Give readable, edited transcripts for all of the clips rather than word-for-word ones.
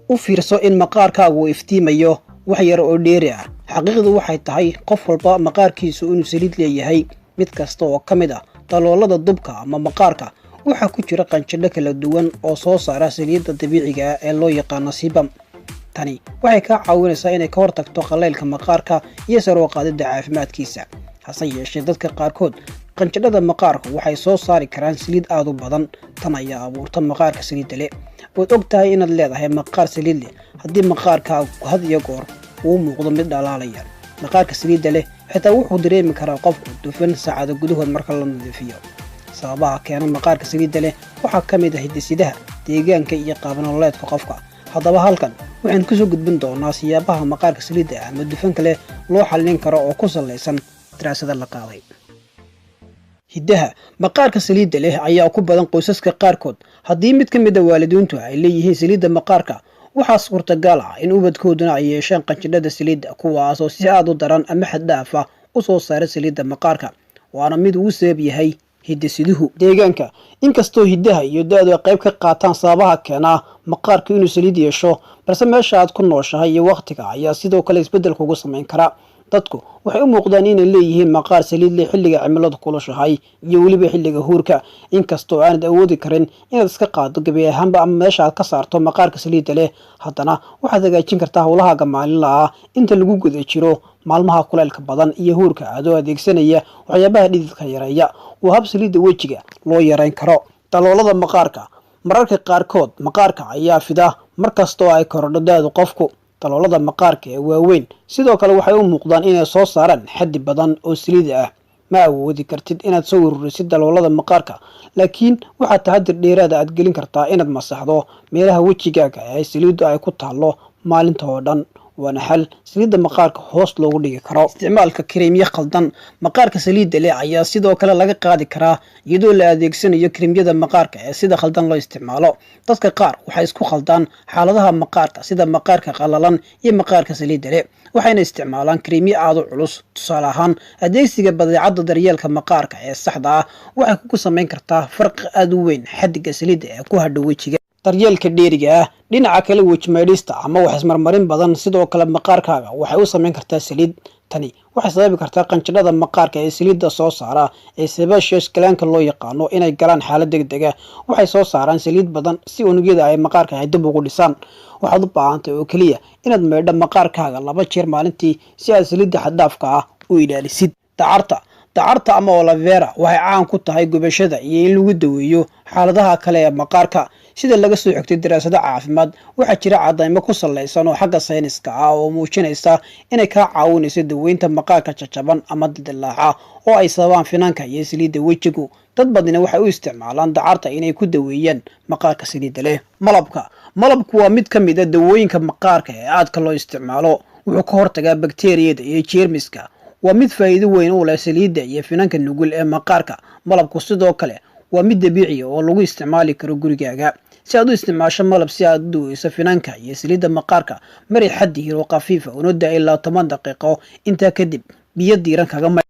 U fiirso in maqaarkaagu uu iftiimayo wax yar oo dheeri ah. Xaqiiqdu waxay tahay qof walba maqaarkiisu inuu saliid leeyahay. Mid kasta oo ka mid ah daloolada dubka ama maqaarka waxaa ku jira qanjidho kala duwan oo soo saara saliidda dabiiciga ah ee loo yaqaano sebum. Tani waxay kaa caawinaysaa inay ka hortagto qalaylka maqaarka iyo sare u qaadidda caafimaadkiisa. Hase yeeshee, dadka qaarkood qanjidhada maqaarku waxay soo saari karaan saliid aad u badan. Tan ayaa abuurta maqaarka saliidda leh. Waad og tahay inaad leedahay maqaar saliid leh haddii maqaarkaagu had iyo goor uu muuqdo mid dhalaalaya. Maqaarka saliidda leh xitaa wuxuu dareemi karaa qofku dufan saacado gudahood marka la nadiifiyo. Sababaha keena maqaarka saliidda leh waxaa ka mid ah hidde-sidaha, deegaanka iyo qaab-nololeedka qofka. Haddaba halkan waxaan kusoo gudbin doonaa siyaabaha maqaarka saliidda ama dufanka leh loo xallin karo oo ku salaysan daraasada la qaaday. Hiddaha: maqaarka saliidda leh ayaa ku badan qoysaska qaarkood. Haddii mid ka mid ah waalidiintu ay leeyihiin saliidda maqaarka, waxaa suurtagal ah in ubadkooduna ay yeeshaan qanjidhada saliidda, kuwaasoo si aad u daran ama xad dhaaf ah u soo saara saliidda maqaarka, waana mid uu sabab yahay hidde-siduhu. Deegaanka: inkastoo hiddaha iyo da'du ay qayb ka qaataan sababaha keenaa maqaarku inuu saliid yeesho, balse meesha aad ku nooshahay iyo wakhtiga ayaa sidoo kale isbeddel kugu samayn kara. Dadku waxay u muuqdaan inay leeyihiin maqaar saliid leh xilliga cimiladu kulushahay iyo weliba xilliga huurka. Inkastoo aanad awoodi karin inaad iska qaado gebi ahaanba ama meesha aad ka saarto maqaarka saliidda leh, haddana waxaad hagaajin kartaa howlahaaga maalinlaha ah inta lagu guda jiro maalmaha kuleylka badan iyo huurka, adoo adeegsanaya waxyaabaha dhididka yareeya. Waa hab saliidda wejiga loo yareyn karo. Daloolada maqaarka: mararka qaarkood maqaarka ayaa fida markastoo ay korodho da'du qofku. Daloolada maqaarka ee waaweyn sidoo kale waxay u muuqdaan inay soo saaraan xaddi badan oo saliid ah. Ma awoodi kartid inaad soo ururisid daloolada maqaarka, laakiin waxaad taxadir dheeraada aad gelin kartaa inaad masaxdo meelaha wejigaaga ee saliiddu ay ku taallo maalinta oo dhan, waana xal saliidda maqaarka hoos loogu dhigi karo. Isticmaalka kareemyo khaldan: maqaarka saliidda leh ayaa sidoo kale laga qaadi karaa iyadoo la adeegsanayo kareemyada maqaarka ee sida khaldan loo isticmaalo. Dadka qaar waxay isku khaldaan xaaladaha maqaarka, sida maqaarka qalalan iyo maqaarka saliidda leh, waxayna isticmaalaan kareemyo aad u culus. Tusaale ahaan, adeegsiga badeecadda daryeelka maqaarka ee saxda ah waxay kugu samayn kartaa farqi aad u weyn xaddiga saliidda ee ku hadha wejiga. Daryeelka dheeriga ah: dhinaca kale, weji maydhista ama wax ismarmarin badan sidoo kale maqaarkaaga waxay u samayn kartaa saliid. Tani waxay sababi kartaa qanjidhada maqaarka ee saliidda soo saara ee sebaceous gland-ka loo yaqaano inay galaan xaalad degdega. Waxay soo saaraan saliid badan si unugyada ay maqaarka ay dib ugu dhisaan. Waxaad u baahantay oo keliya inaad maydho maqaarkaaga 2 jeer maalintii si aad saliidda xad-dhaafka ah u ilaalisid. Dacarta: dacarta ama aloe vera waxay caan ku tahay gubashada iyo in lagu daweeyo xaaladaha kale ee maqaarka, sida laga soo xigtay daraasado caafimaad. Waxaa jira cadaymo ku salaysan oo xagga sayniska ah oo muujinaysa inay kaa caawinayso daweynta maqaarka jajaban ama dildilaaca oo ay sababaan finanka iyo saliidda wejigu. Dad badina waxay u isticmaalaan dacarta inay ku daweeyaan maqaarka saliidda leh. Malabka: malabku waa mid ka mid ah dawooyinka maqaarka ee aadka loo isticmaalo. Wuxuu ka hortagaa bakteriyada iyo jeermiska. Waa mid faa'iido weyn u leh saliidda iyo finanka nugul ee maqaarka. Malabku sidoo kale waa mid dabiiciya oo lagu isticmaali karo gurigaaga. Si aad u isticmaasho malab si aad u daweyso finanka iyo saliidda maqaarka, mari xaddi yar oo khafiifa una daa ilaa 10 daqiiqo. Intaa kadib biyo diiran kaga may.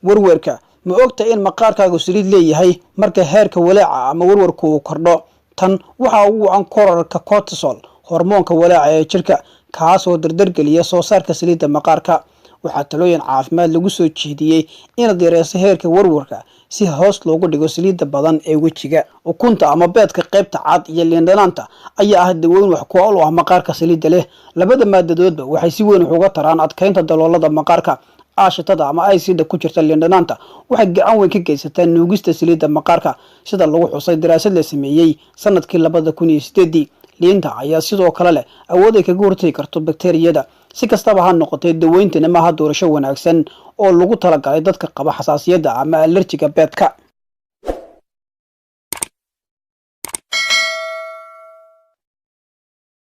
Warwarka: ma ogtahay in maqaarkaagu saliid leeyahay marka heerka walaaca ama warwarku uu kordho? Tan waxaa ugu wacan korarka cortisol, hormoonka walaaca ee jirka, kaasoo dardargeliya soo saarka saliidda maqaarka. Waxaa talooyin caafimaad lagu soo jeediyey inaad yareyso heerka warwarka si hoos loogu dhigo saliidda badan ee wejiga. Ukunta ama beedka qaybta cad iyo liindhanaanta ayaa ah daweyn wax ku ool u ah maqaarka saliidda leh. Labada maadadoodba waxay si weyn wax uga taraan adkeynta daloolada maqaarka. Aashitada ama acid ku jirta liindhanaanta waxay gacan weyn ka geysataa nuugista saliidda maqaarka, sida lagu xusay daraasad la sameeyey sanadkii 2008-dii. Liinta ayaa sidoo kale leh awood ay kaga hortagi karto bakteriyada. Si kastaba ha noqotee, daweyntani maaha doorasho wanaagsan oo lagu talagalay dadka qaba xasaasiyadda ama alerjiga beedka.